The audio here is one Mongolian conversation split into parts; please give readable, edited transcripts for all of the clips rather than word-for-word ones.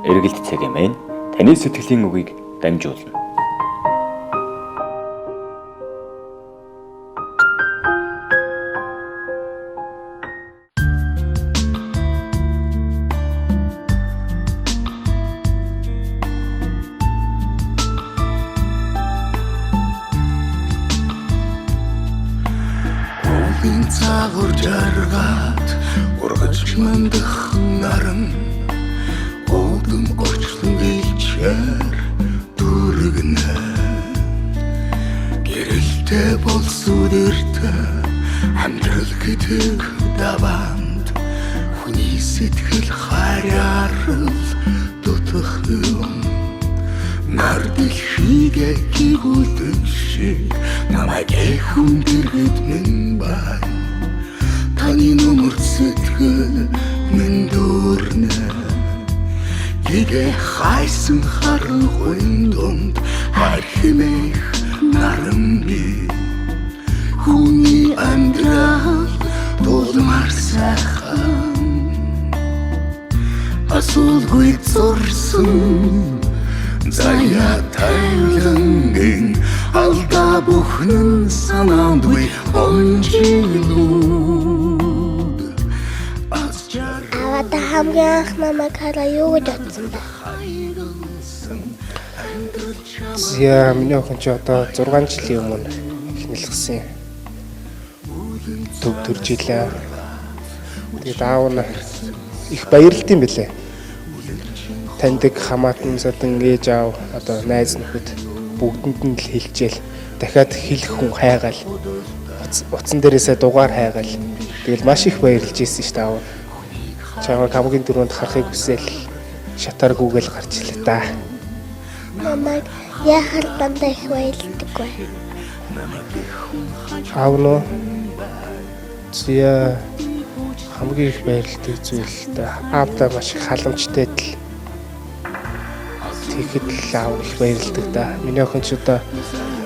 Эргэлт цэгийн таны сэтгэлийн үгийг дамжуулна. Уулын цагуур жаргаад ургаж мандах наран уудам орчлон гэлчээр дүргэнэ гэрэлтэй бол сүдэртэй амьдрал гэдэг даваанд хүний сэтгэл харьяарал дутах юм нар дэлхийгээ гүйдэг шиг намайг хүн дэргэд минь байна. Таны нүмерт сэтгэл минь дүүрнэ. Гэгэ хайсан харанхуйн дунд хайр хэмээх наран би. Хүний амьдрал дулмар сайхан асуулгүй зурсан заяа тайлангийн алдаа бүхэн санаандгүй онжилүүд аз Аваа та хамгийн анх намайг хараа юу гэж бодсон бэ? жаргалсан амьдрал За миний охин чи одоо 6 жилийн өмнө эхнэлсэн. Төв төрж илээ. Тэгээд аав нь их баярлалт юм билээ. Таньдаг хамаатан садан ээж аав одоо найз нөхөд бүгдэнд нь л хэлжээл дахиад хэлэх хүн хайгаал утсан дээрээсээ дугаар хайгаал тэгэл маш их баярлж ирсэн шүү дээ аав. Чамайг хамгийн түрүүнд харахыг хүсээл шатааргүйгээл гарч илээ та. Намайг яхаар дандаа их баярлдаг вэ? Аав нь уу? Зя хамгийн их баярлдаг зүйл л дээ. Аавдаа маш их халамжтай л тэгэхэд л аав нь их баярлдаг да. Миний охин ч одоо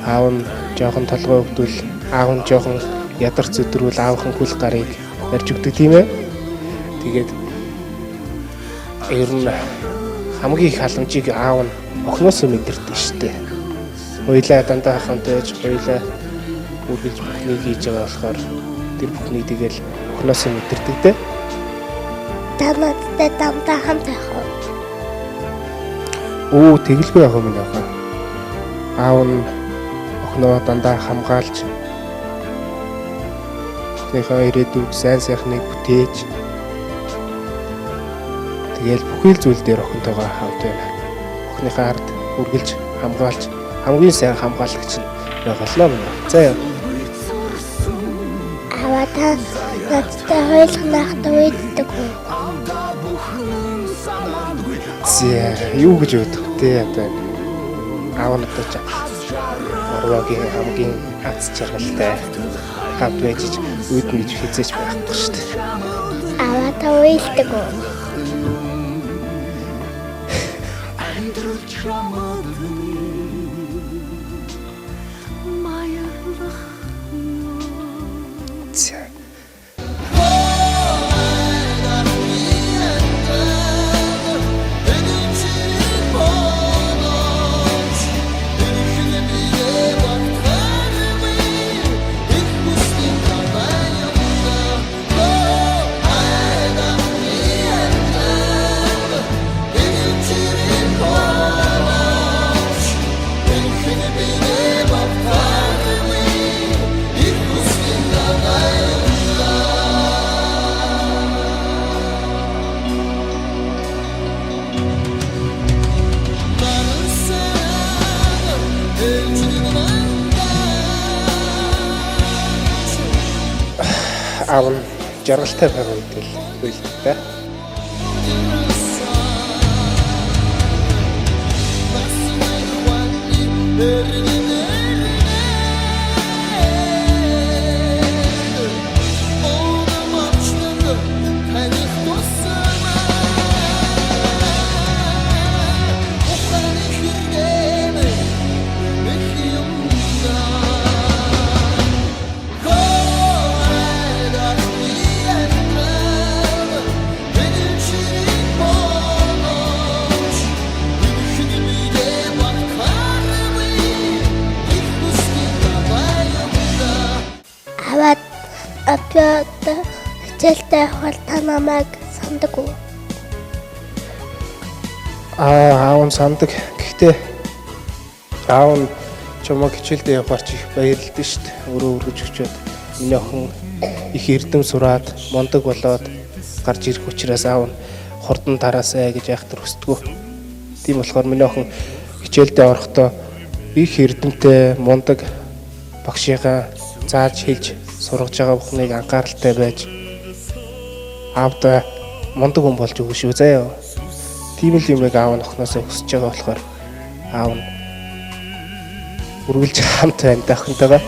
аав нь жоохон толгой өвдвөл, аав нь жоохон ядарч өдрүүл аавхан хөл гарыг барьж өгдөг тийм ээ. Тэгээд ер нь хамгийн их халамжийг аав нь охиноос мэдэрдэг шүү дээ. Хоёлаа дандаа хамт байж, хоёлаа үргэлж бүхнийг хийж байгаа болохоор тэр бүхнийг тэгэл охиноос мэдэрдэг дээ. Та надтай дандаа хамт байх уу? Өө тэгэлгүй яах юм бэ охин. Аав нь охиноо дандаа хамгаалж охиныхоо ирээдүйг сайн сайхныг бүтээж тэгэл бүхий л зүйл дээр охинтойгоо хамт байна. Охиныхоо ард үргэлж хамгаалж хамгийн сайн хамгаалагч нь байгаа л нөө. За яа. Аваа та надтай хоёулах байхдаа уйддаг уу? За юу гэж бодох вэ одоо аав нь одоо ч орвогийн хамгийн аз жаргалтай хамт байж үүднэ гэж хизээч байхгүй шүү дээ. Аваа та уйлдаг уу? амьдрал чамд маярлах За. Аав нь жаргалтай байгаа үед л уйлдаг та. Хичээлдээ явахаар та намайг сандаг уу? Аав нь сандаг. Гэхдээ аав нь чамайг хичээлдээ явахаар чи их баярлалтай шүү дээ. Өөрөө өргөж өчөөд миний охин их эрдэм сураад мундаг болоод гарч ирэх учраас аав нь хурдан тараасай гэж айхтар хүсдэг. Тийм болохоор миний охин хичээлдээ орохдоо их эрдэмтэй мундаг багшийнхаа зааж хэлж сургаж байгаа бүхнийг анхааралтай байж аавдаа мундаг хүн болж өгнө шүү заяа. Тийм л юмыг аав нь охиноосоо хүсэж байгаа болохоор аав нь үргэлж хамт байна да охинтойгоо.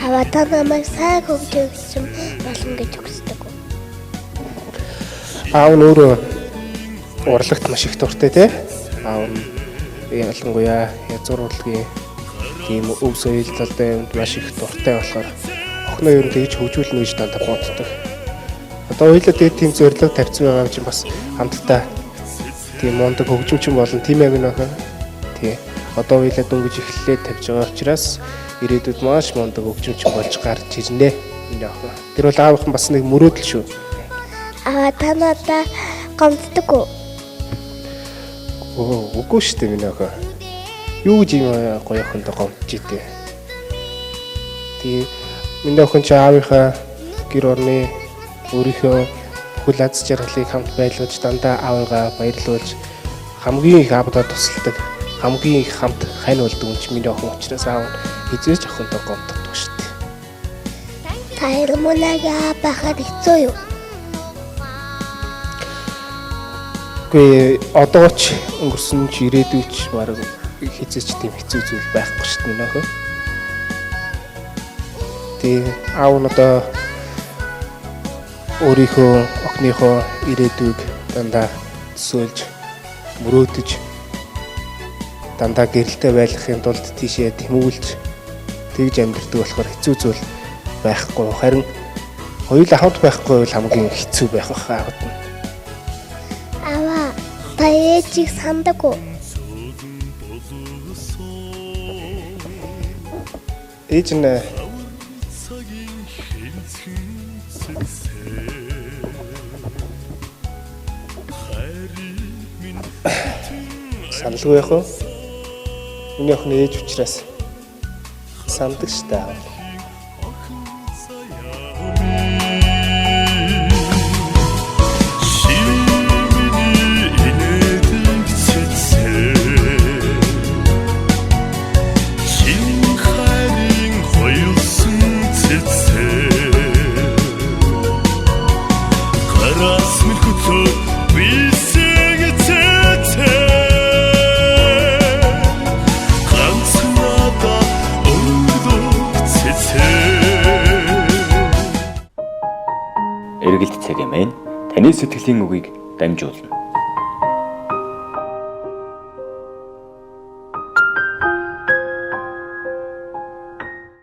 Аваа та намайг сайн хөгжөөгсөн болно гэж хүсдэг үү? Аав нь өөрөө урлагт маш их дуртай тий. Аав нь ялангуяа язгуур урлагийн тийм өв соёл талтай юмд маш их дуртай болохоор охиноо ер нь тэгж хөгжүүлнэ гэж дандаа боддог. Одоо хоёулаа тэгээд тийм зорилго тавьсан байгаа чинь бас хамтдаа тийм мундаг хөгжимчин болно тийм ээ минь охин. Тий. Одоо хоёулаа дөнгөж эхлэлээ тавьж байгаа учраас ирээдүйд маш мундаг хөгжимчин болж гарч ирнэ миний охин. Тэр бол аавынхан бас нэг мөрөөдөл шүү. Аваа та надаа гомддог уу? Өө үгүй шүү дээ миний охин. Юу гэж юм гоё охиндоо гомдож идэв. Тэгээ миний охин чи аавынхаа гэр орны өөрийнхөө бүхэл аз жаргалыг хамт байлгаж дандаа аавыгаа баярлуулж хамгийн их аавдаа тусалдаг хамгийн их хамт хань болдог юм чи миний охин учраас аав нь хэзээ ч охиндоо гомддоггүй шүү дээ. Та Эрмүнагийн аав байхад хэцүү юу? Үгүй одоо ч өнгөрсөн ч ирээдүйч бараг хэзээ ч тийм хэцүү зүйл байхгүй шүү дээ миний охин. Тэгээ аав нь одоо өөрийнхөө охиныхоо ирээдүйг дандаа төсөөлж мөрөөдөж дандаа гэрэлтэй байлгахын тулд тийшээ тэмүүлж тэгж амьдардаг болохоор хэцүү зүйл байхгүй. Харин хоёулаа хамт байхгүй бол хамгийн хэцүү байх баха аавд нь. Аваа та ээжийг сандаг уу? Ээж нь саналгүй яах вэ? Миний охин ээж учраас сандаг шүү дээ. Шимний инээдэг цэцээ Чин хайрын хоёулсан цэцээ Гараас минь хөтлөө бисэг цэцээ Ганцхан надад өнгөлөг цэцээ Эргэлт цэгийн мэн таны сэтгэлийн үгийг дамжуулна.